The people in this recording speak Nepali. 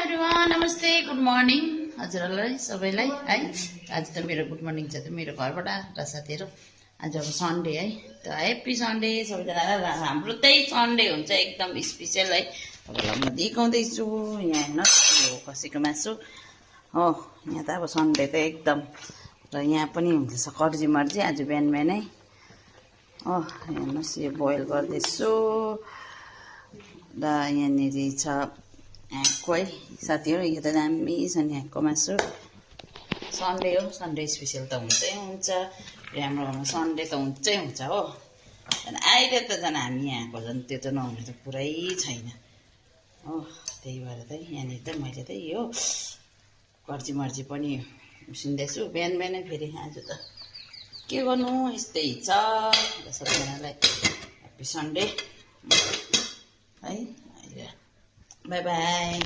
एभ्रिवान नमस्ते गुड मर्निङ हजुरहरूलाई सबैलाई है। आज त मेरो गुड मर्निङ छ त मेरो घरबाट र साथीहरू। आज अब सन्डे है, त ह्याप्पी सन्डे सबैजनालाई। हाम्रो त्यही सन्डे हुन्छ एकदम स्पेसियल है। तपाईँलाई म देखाउँदैछु यहाँ हेर्नुहोस्, यो खसीको मासु हो। यहाँ त अब सन्डे त एकदम, र यहाँ पनि हुँदैछ कर्जी मर्जी आज बिहान बिहानै हो। हेर्नुहोस् यो बोइल गर्दैछु र यहाँनिर छ ह्याकको है साथीहरू। यो त दामी छ नि ह्याकको मासु। सन्डे हो, सन्डे स्पेसियल त हुन्छै हुन्छ। हाम्रो घरमा सन्डे त हुन्छै हुन्छ हो। झन् अहिले त झन् हामी यहाँको झन् त्यो त नहुने त पुरै छैन हो। त्यही भएर त यहाँनिर त मैले त यो कर्जी मर्जी पनि उसिन्दैछु बिहान बिहानै। फेरि आज त के गर्नु, यस्तै छ। सबैजनालाई ह्याप्पी सन्डे है। By by.